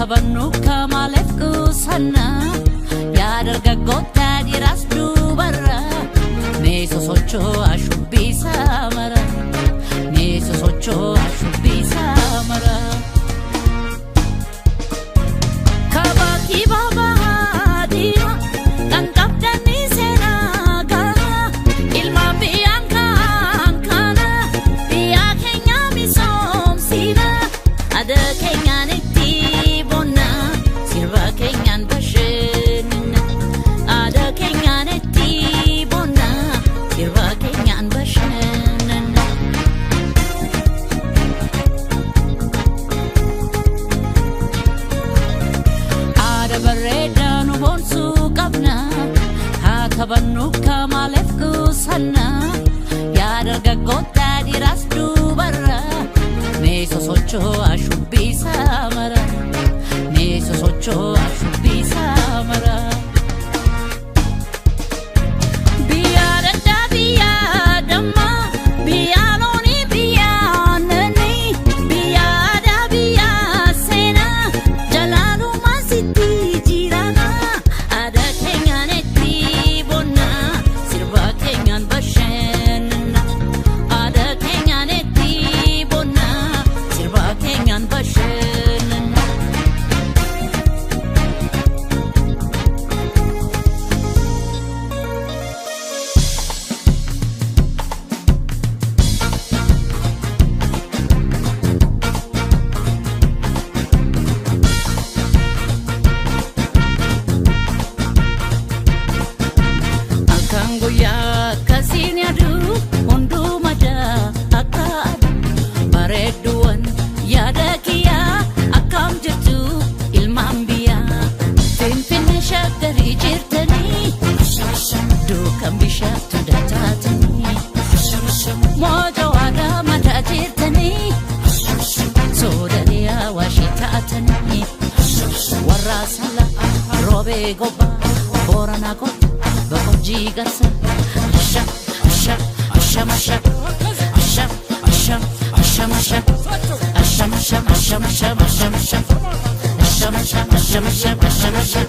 Taphannu kamaaleef qusanna yaa dargaggoota dhiiraas dubarra mee sosocho'aa shubbisa mara mee sosocho'aa shubbisa mara. Kabaki baba diima kan qabdanii seenaa gaha ilmaan biyyaan kan kana biyya keenya misoomsina aadaa keenyaan itti boonna sirba keenyaan bashannana aadaa keenyaan itti boonna sirba keenyaan bashannana. Haadha bareedaa nu boonsuu qabna haa taphannu kamaaleef qusanna yaa dargaggoota dhiiraas dubarra mee sosocho'aa shubbisa mara mee sosocho'aa shubbisa mara. Biyya daddaa biyya dammaa biyya loonii biyya aannanii biyya aadaa biyya seenaa jalaalumaan sitti jiraana aadaa keenyaan itti boonna sirba keenyaan bashannana aadaa keenyaan itti boonna sirba keenyaan bashannana. Halkan guyyaa akkasiin yaadu hunduu madaa akka aduu bareedduuwwan yaada kiyyaa akkam jirtu ilmaan biyyaa finfinne shaggarii jirtanii duukan bishaatu dataatanii mooja waadaa madaa jirtanii soodanii hawaashii taatanii warra sala roobee gobbaa booranaa kottu boqojjii garsa asha asha ashamasha asha asha ashamasha ashamasha ashamasha ashamasha ashamasha ashamasha ashamasha.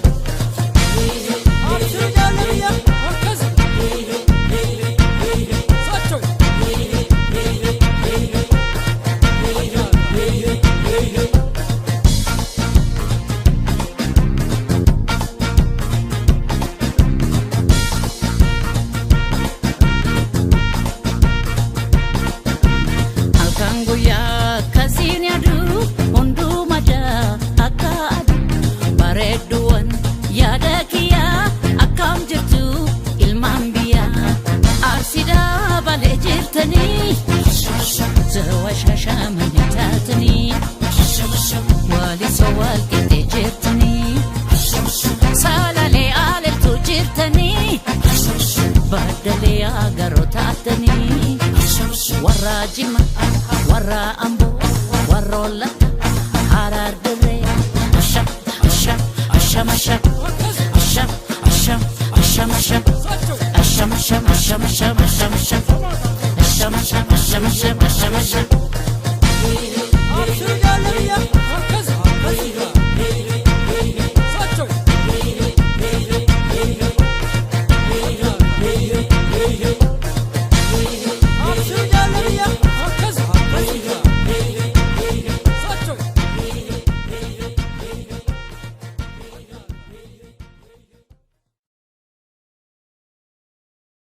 Halkan guyyaa akkasiin yaadu hunduu madaa akka aduu bareedduuwwan yaada kiyyaa akkam jirtu ilmaan biyyaa arsiidaa balee jirtanii zawa shashamanii taatanii walisoo wal qixxee jirtanii salalee aleltuu jirtanii baddalee agaroo taatanii. Warra jimma warra amboo warra hollata harar dirree asha asha ashamasha asha asha ashamasha ashamasha ashamasha ashamasha ashamasha ashamasha ashamasha.